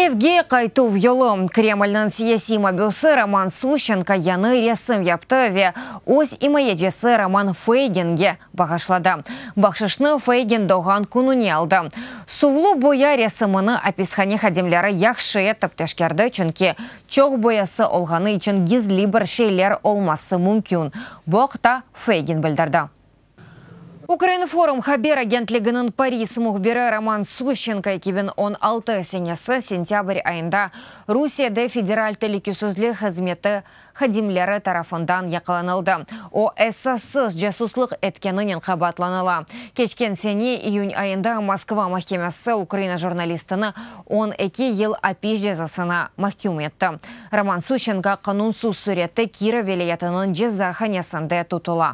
Evge qaytuv yolu. Kremlniñ siyasiy mabüsi Roman Suşçenko yañı resim yaptı ve öz imayecisi Roman Feyginge bağışladı. Bahşışnı Feygin doğğan kününe aldı. Suvlu boya resimini apishane hadimleri yahşı etip teşkerdi, çünki çoq boyası olğanı içün gizli bir şeyler olması mümkün. Bu aqta Feygin bildirdi. Ukrinform haber agentliginiñ Paris mühbiri Roman Suşçenko 2016 senesi sentâbr ayında Rusiyede Federal telükesizlik hızmeti hadimleri tarafından yaqalanıldı. O, esassız casuslıq etkeninen qabaatlanıla. Keçken sene iyün ayında Moskva mahkemesi Ukraina jurnalistini 12 yıl apis cezasına mahküm etti. Roman Suşçenko qanunsız sürette Kirov vilâyetiniñ cezahanesinde tutula.